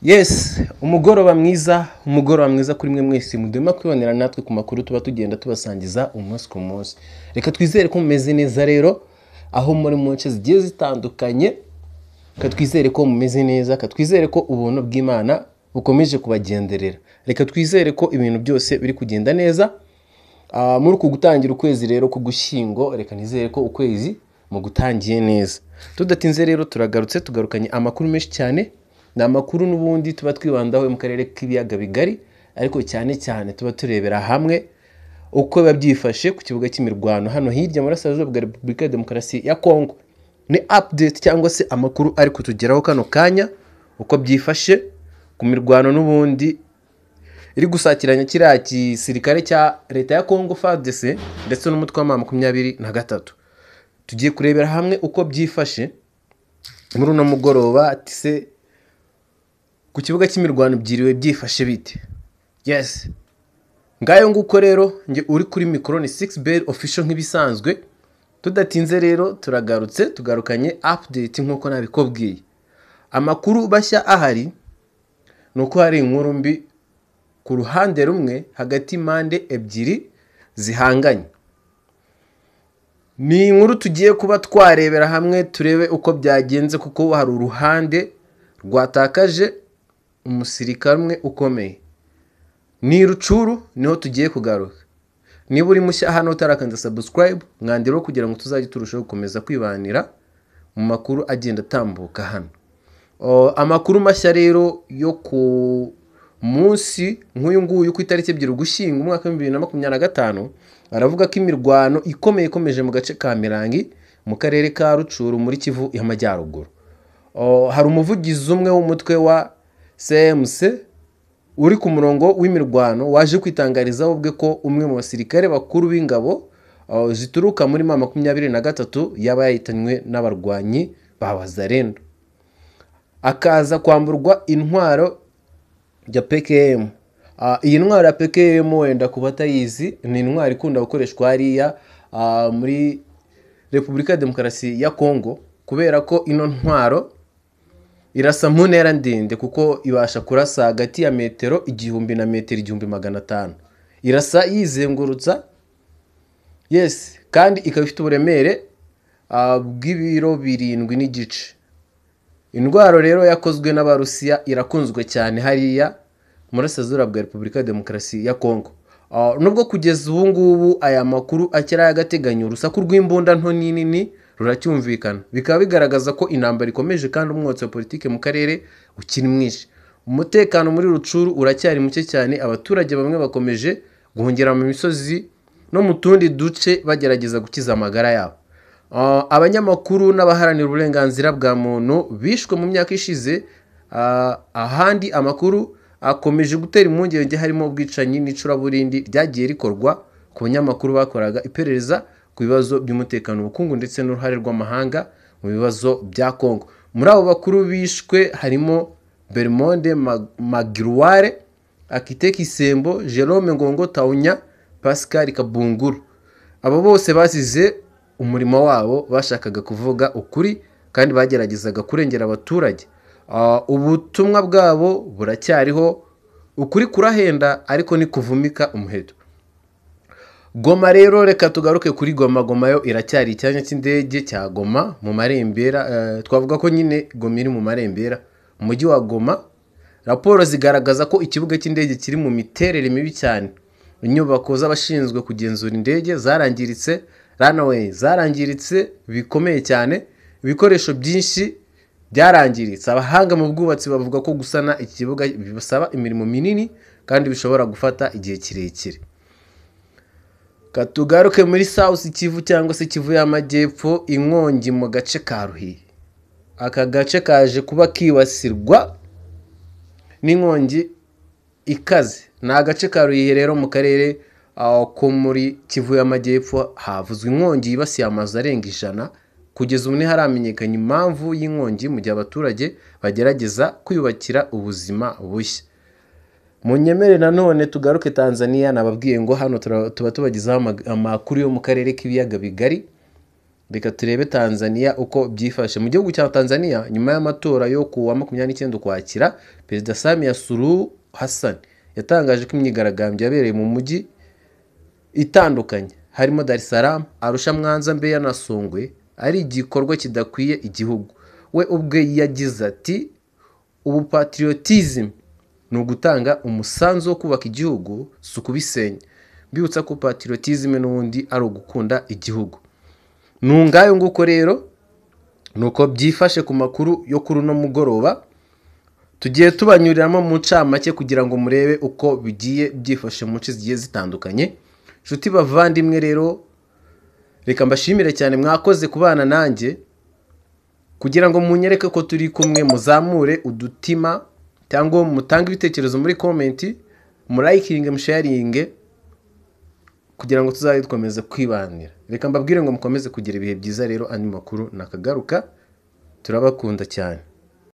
Yes, umugoroba mwiza, umugoroba mwiza kuri mwe mwese mudema kwibonera natwe ku makuru tuba tugenda tubasangiza umunsi ku munsi. Reka twizere ko mumeze neza rero, aho muri mu nce zigiye zitandukanye. Reka twizere ko mumeze neza, reka twizere ko ubuntu bw'Imana bukomeje kubagenderera. Reka twizere ko ibintu byose biri kugenda neza. Muri uku gutangira ukwezi rero k'Ugushyingo, reka nizere ko ukwezi mu gutangiye neza. Tudatinze rero turagarutse, tugarukanye amakuru menshi cyane. Ni amakuru n'ubundi tuba twibandaho mu karere k'ibiyaga bigari, ariko cyane cyane tuba turebera hamwe uko biba byifashe ku kibuga cy'imirwano hano hirya mu burasirazuba bwa Repubulika ya Demokarasi ya Kongo. Ni update cyangwa se amakuru ari kutugeraho kano kanya, uko byifashe ku mirwano n'ubundi iri gusakiranya kiriya gisirikare cya leta ya Kongo FARDC ndetse n'umutwe wa M23. Tugiye kurebera hamwe uko byifashe muri uno mugoroba, ati se ku kibuga cy'imirwano byiriwe byifashe bite? Yes, ngayo nguko rero, njye uri kuri mikoro ni 6 Bell Official nk'ibisanzwe. Tudatinze rero turagarutse, tugarukanye update nk'uko nabikubwiye. Amakuru bashya ahari ni uko hari inkuru mbi ku ruhande rumwe hagati y'impande ebyiri zihanganye. Ni inkuru tugiye kuba twarebera hamwe turebe uko byagenze, kuko hari uruhande rwatakaje umusirikare umwe ukomeye. Ni Rutshuru niho tugiye kugaruka. Niba uri mushya hano utarakanda subscribe, mwandiro kugira ngo tuzajye turushaho gukomeza kwibanira mu makuru agenda atambuka hano. Amakuru mashya rero yo ku munsi nk'uyu nguyu ku itariki 2 Ugushyingo umwaka wa 2025, aravuga ko imirwano ikomeye ikomeje mu gace ka Mirangi mu karere ka Rutshuru muri Kivu y'Amajyaruguru. Hari umuvugizi umwe w'umutwe wa CMC uri ku murongo w'imirwano waje kwitangariza ubwe ko umwe mu basirikare bakuru b'ingabo zituruka muri M23 yaba yahitanywe n'abarwanyi ba Wazalendo, akaza kwamburwa intwaro ya PKM. Iyi ntwaro ya PKM wenda ku batayizi ni intwaro ikunda gukoreshwa hariya muri Repubulika ya Demokarasi ya Kongo, kubera ko ino ntwaro irasa mu ntera ndende, kuko ibasha kurasa hagati ya metero 1000 na metero 1500. Irasa yizengurutsa, yes, kandi ikaba ifite uburemere bw'ibiro 7.5. Indwara rero yakozwe n'Abarusiya irakunzwe cyane hariya mu burasirazuba bwa Repubulika ya Demokarasi ya Kongo. Nubwo kugeza ubu ngubu aya makuru akiri ay'agateganyo, urusaku rw'imbunda nto n'inini ruracyumvikana, bikaba bigaragaza ko intambara ikomeje kandi umwotsi wa politike mu karere ukiri mwinshi. Umutekano muri Rutshuru uracyari muke cyane, abaturage bamwe bakomeje guhungira mu misozi no mu tundi duce bagerageza gukiza amagara yabo. Abanyamakuru n'abaharanira uburenganzira bwa muntu bishwe mu myaka ishize. Ahandi amakuru akomeje gutera impungenge harimo ubwicanyi n'icuraburindi ryagiye rikorwa ku banyamakuru bakoraga iperereza ku bibazo by'umutekano, ubukungu ndetse n'uruhare rw'amahanga mu bibazo bya Kongo. Muri abo bakuru bishwe harimo Bermonde Magruare, Akiteki Sembo, Jerome Ngongo Taunya, Pascal Kabunguru. Abo bose basize umurimo wabo bashakaga kuvuga ukuri kandi bageragezaga kurengera abaturage. Ubutumwa bwabo buracyariho, ukuri kurahenda ariko ni kuvumika umuheto. Goma rero, reka tugaruke kuri Goma. Goma yo iracyari icyanya cy'indege cya Goma mu marembera. Twavuga ko nyine Goma iri mu marembera, umujyi wa Goma. Raporo zigaragaza ko ikibuga cy'indege kiri mu miterere mibi cyane. Inyubako z'abashinzwe kugenzura indege zarangiritse, runway zarangiritse bikomeye cyane, ibikoresho byinshi byarangiritse. Abahanga mu bwubatsi bavuga ko gusana iki kibuga bisaba imirimo minini kandi bishobora gufata igihe kirekire. Katugaruke muri South Kivu cyangwa se Kivu y'Amajyepfo, inkongi mu gace ka Ruhiye. Aka gace kaje kuba kibasirwa n'inkongi ikaze. Ni agace ka Ruhiye rero mu karere ko muri Kivu y'Amajyepfo, havuzwe inkongi yibasiye amazu arenga 100. Kugeza ubu ntiharamenyekana impamvu y'inkongi, mu gihe abaturage bagerageza kwiyubakira ubuzima bushya. Munyemere nanone tugaruke Tanzania. Nababwiye ngo hano tuba tubagezaho amakuru yo mu karere k'ibiyaga bigari. Reka turebe Tanzania uko byifashe. Mu gihugu cya Tanzania, nyuma y'amatora yo ku wa 29 Ukwakira, Perezida Samia Suluhu Hassan yatangaje ko imyigaragambyo yabereye mu mujyi itandukanye harimo Dar es Salaam, Arusha, Mwanza, Mbeya na Songwe ari igikorwa kidakwiye igihugu. We ubwe yagize ati: "Ubu patriotism ni ugutanga umusanzu wo kubaka igihugu, si ukubisenya." Mbibutsa ko patriotism n'ubundi ari ugukunda igihugu. Nungayo nguko rero nuko byifashe ku makuru yo kuri uno mugoroba. Tugiye tubanyuriramo mu ncamake kugira ngo murebe uko bigiye byifashe mu nce zigiye zitandukanye. Inshuti bavandimwe rero, reka mbashimire cyane, mwakoze kubana nanjye. Kugira ngo munyereke ko turi kumwe, muzamure udutima cyangwa mutange ibitekerezo muri comment, murayikinge, musharinge, kugira ngo tuzajye dukomeza kwibanira. Reka mbabwire ngo mukomeze kugira ibihe byiza rero, andi makuru nakagaruka. Turabakunda cyane.